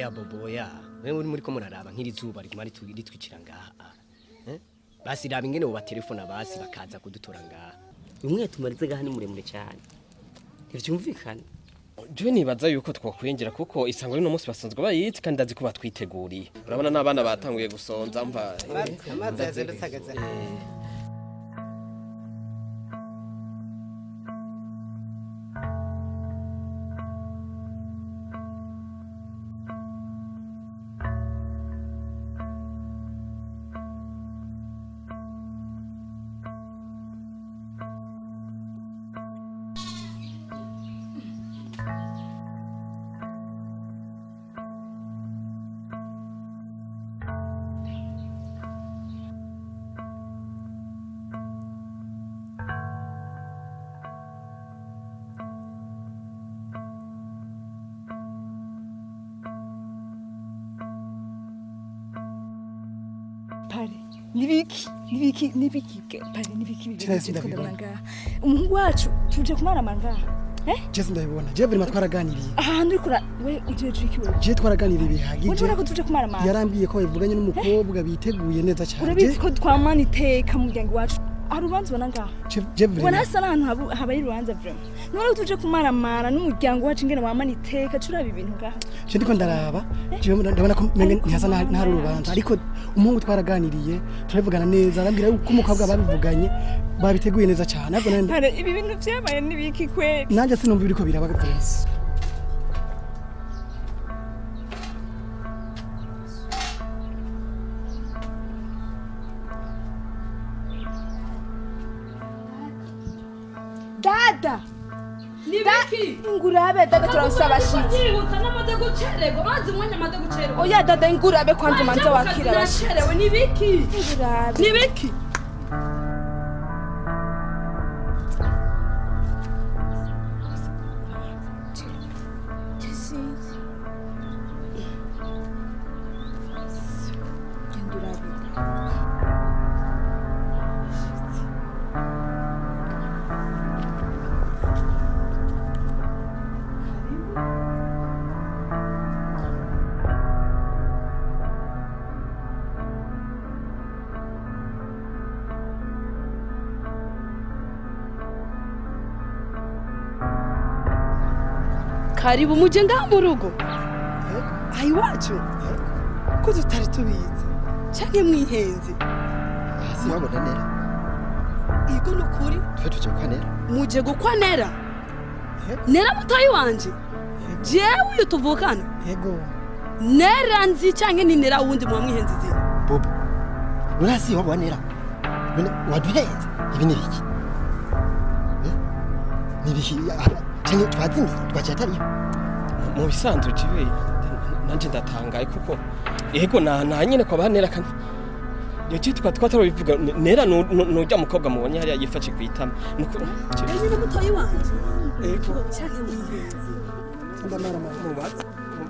Oya bobo oya. Wewe muri ko muraraba nk'iri zuba riguma ritwicira ngaha. Basi raba ingene uba telefona basi bakaza kudutora ngaha. Umwe tumarize gaha ni muremure cyane. Ntivyumvikana. Jewe nibaza yuko twokwinjira kuko isango rino munsi basanzwe bayitse kandi ndazi ko batwiteguriye. Urabona n'abana batanguye gusonza mva. Amazi yazindutse agaze. Nibiki nibiki pare nibiki bibiki. Umuhungu wacu tuje kumara manga. Je ndabibona. Je vraiment twaraganiriye. Ahantu urikora we ujeje iki wewe? Je twaraganiriye bihagije. Urabona ko tuje kumara manga. Yarambiye ko bivuganye n'umukobwa biteguye neza cyane. Urabizi ko twamana iteka mu muryango wacu. Ari urubanza ubona ngaha. Je vraiment. Ubona hasa n'ahantu habaye urubanza vraiment. None tuje kumara mara n'umuryango wacu ingene wamana iteka curaba ibintu ngaha. Je ndiko ndaraba. Je ndabona ko ntihasa n'ahari urubanza ariko umuhungu twaraganiriye turabivugana neza arambwira yuko umukobwa babivuganye babiteguye neza cyane. Pare ibi bintu vyabaye nibiki kweli? Nanjye sinumva ibiriko biraba vraiment. Dada! Nibiki? Ingurabe dada turasaba shiti. Yihuta namaze gucererwa bazi umwanya amaze gucererwa. Oya dada ingurabe kwanza manza wakira abashitsi. Nibiki? Ingurabe. Nibiki? Karibu muje ngaha mu rugo. Ayi wacu. Ko tutari tubizi. Canke mwihenze. Hasi wabona nera. Igo nukuri. Twe tuje gukwa nera. Muje gukwa nera. Nera mutoyi wanje. Jewe uyu tuvukana. Yego. Nera nzi canke ni nera wundi mwa mwihenze izina. Bobo. Urasi wabona nera. None waduhenze. Ibi ni biki? Ni biki? Canke twazimiye twaciye atariyo. Mu bisanzwe jiwe nanje ndatangaye kuko yego na nyene kwa banera kandi yo twa twatarabivuga nera nujya mukobwa mubonye hariya yifashe kwitama nuko nyene mutoyi wanje. Yego canke wihenze. Ndamara mubaze.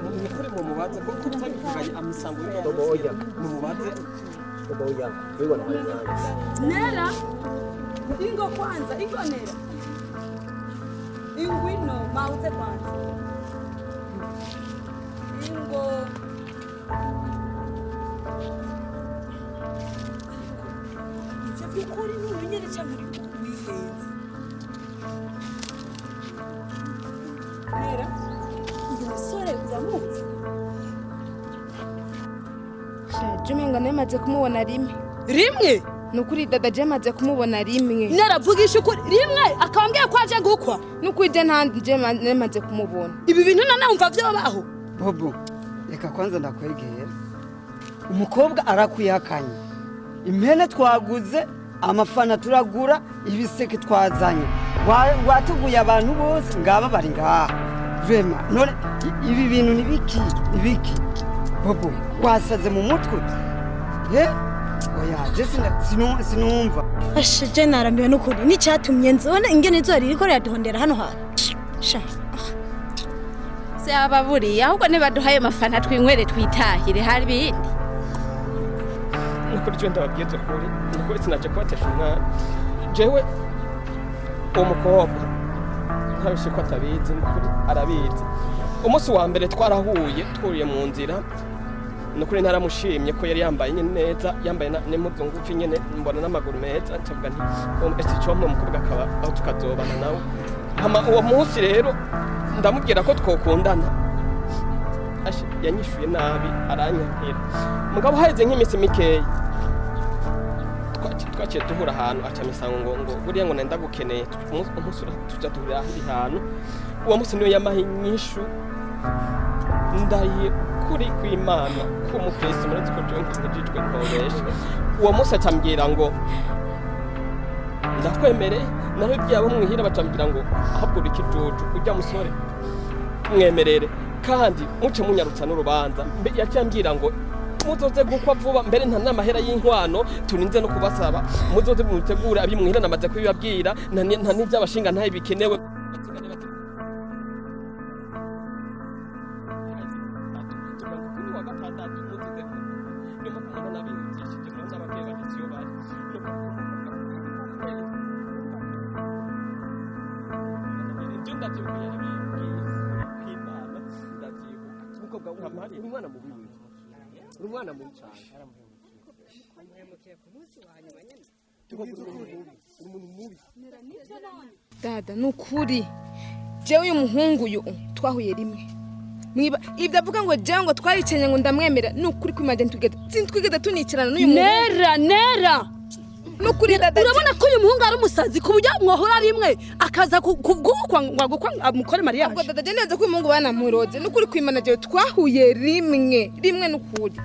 Mukore mu mubaze kuko tutabivuganye amisango y'oya. Mu mubaze. Oya. Wibona. Nera ingo kwanza ingo nera. Ingwino mauze kwanza. Ingo. Ivyo vy'ukuri n'urunyene canke uri wihenze. Nera, uyu musore uramuzi? Sha, umenga namaze kumubona rimwe. Rimwe? Nukuri dada je maze kumubona rimwe. Naravugisha ukuri rimwe akambwiye ko aje gukwa. Nukuri je ntandi je namaze kumubona. Ibi bintu none umva vyobaho. Bobo, reka kwanza ndakwegera. Umukobwa arakwihakanye. Impene twaguze, amafana turagura, ibiseke twazanye. Watuguye abantu bose ngaba bari ngaha. Vema, none ibi bintu nibiki? Nibiki? Bobo, wasaze mu mutwe. Oya, je sinumva. Asha je narambiwe n'ukuri n'icyatumye nzona ingene izuba ririko riraduhondera hano hantu. Sha. Se ababuriye ahubwo nibaduhaye amafana twinywere twitahire hari bindi. Nukuri je ndababwiye kuri, nukuri sinaje kubatesha umwana. Jewe uwo mukobwa ntabishe ko atabizi, nukuri arabizi. Umunsi wa mbere twarahuye twuriye mu nzira, nukuri ntaramushimye ko yari yambaye nyene neza, yambaye n'impuzu ngufi nyene, mbona n'amaguru meza, ncavuga nti ese icompa umukobwa akaba aho tukazobana nawe. Hama uwo munsi rero ndamubwira ko twokundana, yanyishuye nabi aranyankira. Mugabo haheze nk'iminsi mikeya twaciye duhura ahantu, aca misango ngo buriya ngo nenda gukeneye, umunsi tuja duhurira ahandi hantu. Uwo munsi niyo yamaha inyishu ndahiye kuri kw'Imana k'umukristo, murazi ko jewe nkijijwe ntobesha. Uwo munsi acambwira ngo ndakwemereye, narabibwiye abo mwihira bacambwira ngo ahubwo uri ikijuju ujya musore mwemerere kandi muce munyarutsa n'urubanza. Yaciye ngo muzoze gukwa vuba, mbere nta n'amahera y'inkwano turinze no kubasaba, muzoze mutegure abimwihira namaze kubibabwira, nta n'iby'abashinga ntaye bikenewe. Umwana mubi cyane. Dada nukuri jewe uyu muhungu uyu twahuye rimwe mwiba ibyo avuga ngo jewe ngo twaricenye ngo ndamwemera, nukuri kwimagine tugeze sintwigeze tunicarana n'uyu muhungu. Nera nera nukuri dada, urabona ko uyu muhungu ari umusazi ku buryo mwohora rimwe akaza kugukwa ngo agukwa amukore mariage. Ubwo dada je neza ko uyu muhungu banamuroze, nukuri kwimana jewe twahuye rimwe rimwe nukuri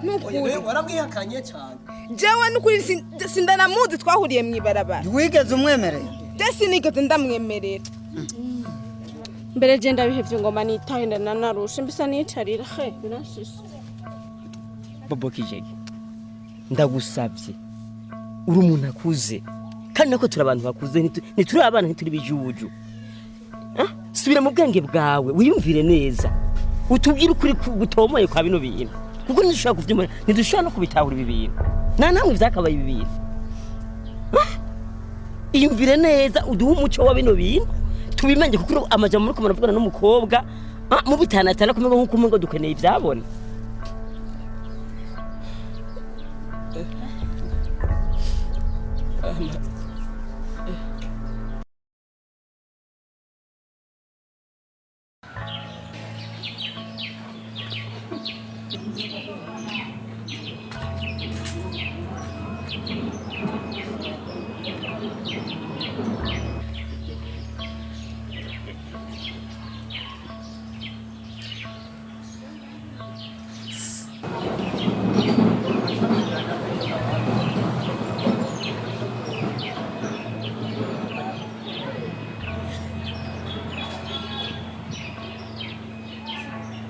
nukuri waramwihakanye cyane. Jewe nukuri sindanamuzi, twahuriye mwibarabara. Wigeze umwemerera? Je sinigeze ndamwemerera. Mbere je ndabihevye ngoma nitahe ndanarushe mbisa nicarira he birashishe. Bobo Kijege, ndagusavye, uri umuntu akuze kandi nako turi abantu bakuze, ntituri abana, ntituri bijuju. Subira mu bwenge bwawe wiyumvire neza, utubwire ukuri gutomoye kwa bino bintu, kuko ntidushobora kuvyumva, ntidushobora no kubitahura ibi bintu, nta namwe vyakabaye ibi bintu. Iyumvire neza uduhe umuco wa bino bintu tubimenye, kuko amajambo muriko muravugana n'umukobwa mubitanatana kumengo nk'uko umengo dukeneye ivyabona.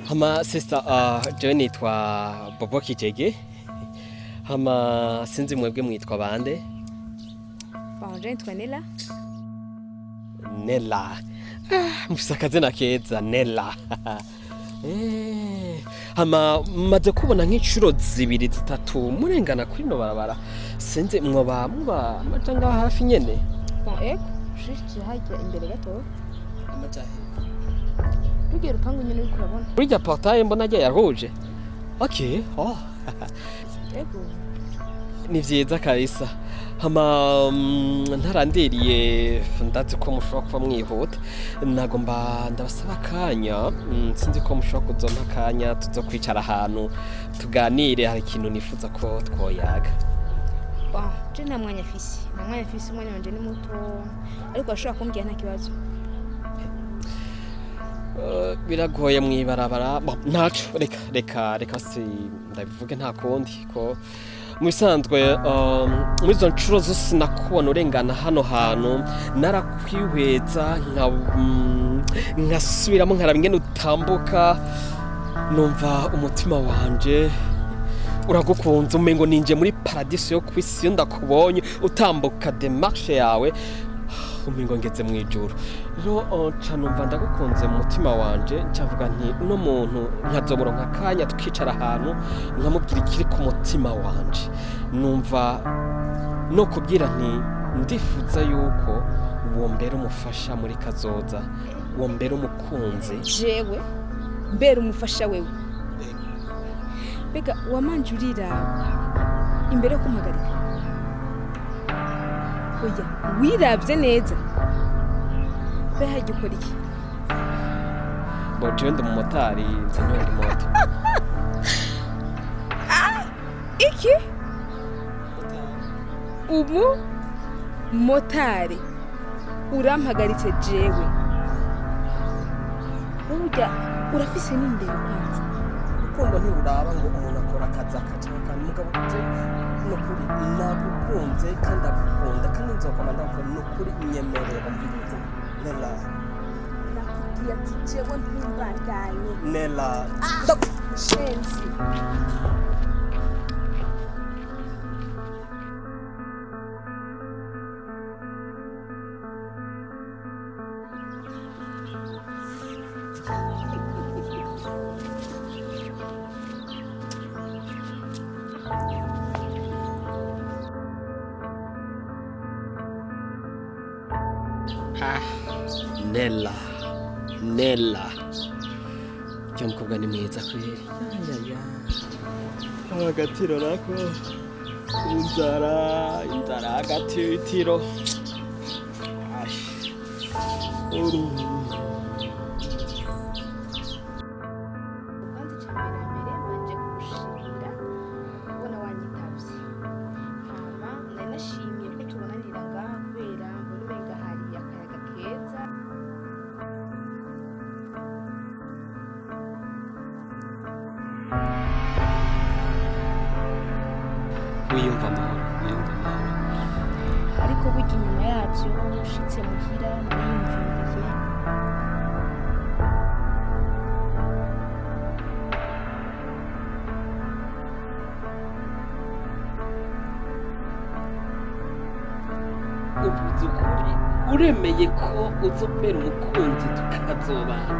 Hama sister, jewe nitwa Bobo Kijege. Hama sinzi mwebwe mwitwa bande? Bon, je nitwa Nella. Nella. Mufise akazina keza Nella. Hama maze kubona nk'inshuro zibiri zitatu murengana kuri no barabara. Sinzi mwoba muba amaja ngaha hafi nyene? Bon, ego, juste hajya imbere gato. Amaja he? Rugiye rupangu nyene uriko urabona. Burya portail mbona ajya yaruje. Okay, oh. Ego. Ni vyiza kabisa. Hama ntarandiriye ndazi ko mushobora kuba mwihuta, nagomba ndabasaba akanya, sinzi ko mushobora kuzompa akanya tuzo kwicara ahantu tuganire, hari ikintu nifuza ko twoyaga. Bon, je nta mwanya afise, nta mwanya afise, umwanya wanje ni muto, ariko ashobora kumbwira nta kibazo. Biragoye mwibarabara, ntaco reka reka reka si ndabivuge nta kundi ko mu bisanzwe muri izo nshuro zose nakubona urengana hano hantu narakwihweza nkasubiramo nkaraba ingene utambuka, numva umutima wanje uragukunze, umengo ninje muri paradiso yo kwisi iyo ndakubonye utambuka demarche yawe umengo ngeze mu ijuru. Rero nca numva ndagukunze mu mutima wanje, ncavuga nti uno muntu nkazomuronka akanya tukicara ahantu nkamubwira ikiri ku mutima wanje. Numva no kubwira nti ndifuza yuko wombera umufasha muri kazoza. Wombera umukunzi. Jewe mbera umufasha wewe. Mbega wamanje uriraba imbere yo kumpagarika? Oya, wiravye neza. Mbe harya ukora iki? Bo jewe ndi umumotari, nzi nyonga imoto. Iki? Ubu motari urampagaritse jewe. Burya urafise n'indero kwanza. Urukundo ntiruraba ngo umuntu akora akazi akaca mugabo je nukuri nagukunze kandi ndagukunda kandi nzokoma ndagukunda nukuri nyemerera mviriza. Nella. Nakubwiye ati jewe ntumbandanye. Nella. Shenzi. Nella, Nella. Ujya mukobwa ni mwiza kweli. Ya ya. Agatiro nako. Inzara, inzara agatiro. Uru. Kwanza icambere mbere manje kugushimira ubona wanyitavye. Hama nari nashimiye ko tubonanira ngaha kubera mbona umenga hari akayaga keza. Wiyumva amahoro, wiyumva amahoro. Ariko burya inyuma yavyo ushitse muhira nariyumviriye. Uvuze ukuri, uremeye ko uzobera umukunzi tukazobana.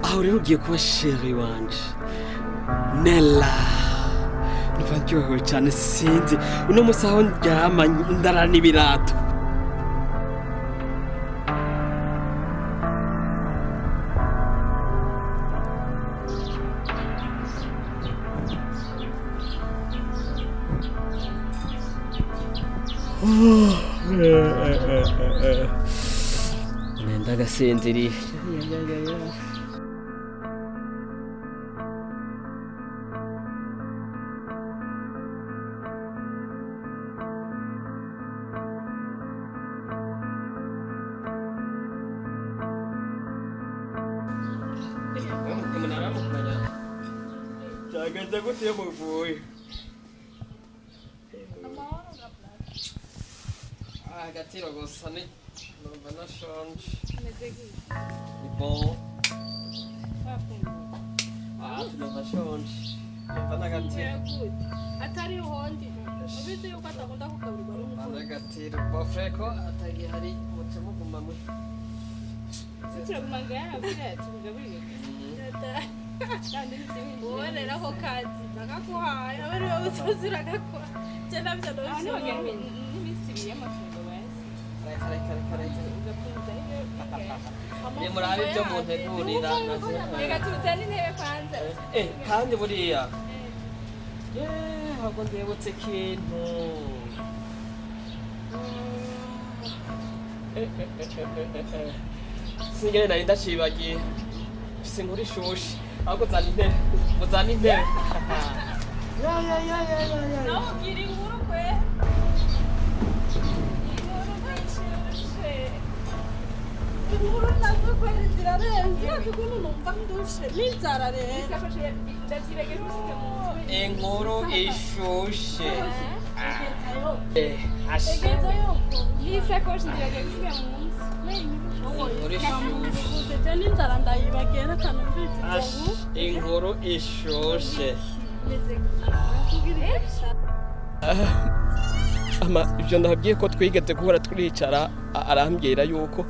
Aho rero ugiye kuba chérie wanje Nella. Numva ndyohewe cyane sinzi uno munsi aho ndyama ndarara n'ibirato. Nenda gasinziriye. Cyagenze gute iyo muvuye? Agatiro gusa ni numva nashonje. Ni bon. Numva nshonje. Numva n'agatiro. Atari uhondi. Ubizi yuko atakunda kugaburirwa n'umukozi. N'agatiro. Bofreko atagihari muce muguma muri. Turaguma yaravuze ati mugaburire. Ubonera ko kazi bakaguhaye abe ariwe uzozira agakora. Je navyo ndabishobora. N'iminsi ibiri y'amafunguro basi. Kare kare kare. Ni murabe ibyo muntegurira. Reka tuzane intebe kwanza. Kandi buriya. Ahubwo ndibutse ikintu. Singene nari ndacibagiye. Mfise inkuru ishushe. Ahubwo zana intebe. Muzane intebe. Ya ya ya ya ya. Nawe ugira inkuru kwe. Inkuru zishushe. Inkuru nazo kweri zirarenze. Urazi ukuntu numva ndushe. N'inzara rero. Inkuru ishushe. Iyi sakoshi ngira gusiga mu nzu. Je n'inzara ndayibagera kanumviriza ubu. Inkuru ishushe. Ama ibyo ndababwiye ko twigeze guhora turicara, arambwira yuko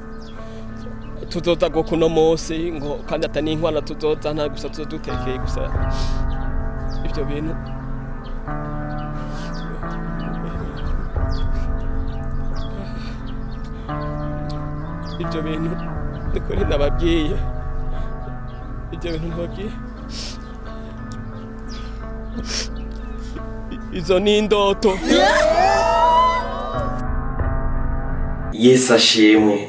tuzoza go kuno munsi, ngo kandi atani inkwano tuzozana, gusa tuzodutekeye gusa ibyo bintu. Ibyo bintu nikuri nababwiye, ibyo bintu nababwiye, izo ni indoto. Yesu ashimwe.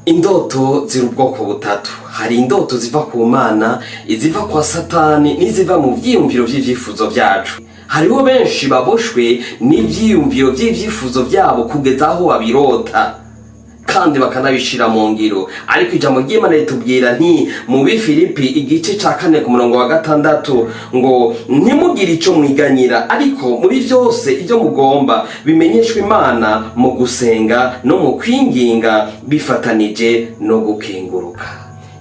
Indoto ziri ubwoko butatu. Hari indoto ziva ku Mana, iziva kwa Satani n'iziva mu vyiyumviro vy'ivyifuzo vyacu. Hariho benshi baboshwe n'ivyiyumviro vy'ivyifuzo vyabo kugeza aho babirota kandi bakanabishira mu ngiro. Ariko ijambo ry'Imana ritubwira nti mu Bifilipi igice ca 4 ku murongo wa 6 ngo ntimugire ico mwiganyira, ariko muri vyose ibyo mugomba bimenyeshwe Imana mu gusenga no mu kwinginga bifatanije no gukenguruka.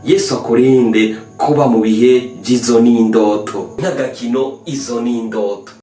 Yesu akurinde kuba mu bihe by'izo n'indoto. Nk'agakino izo n'indoto.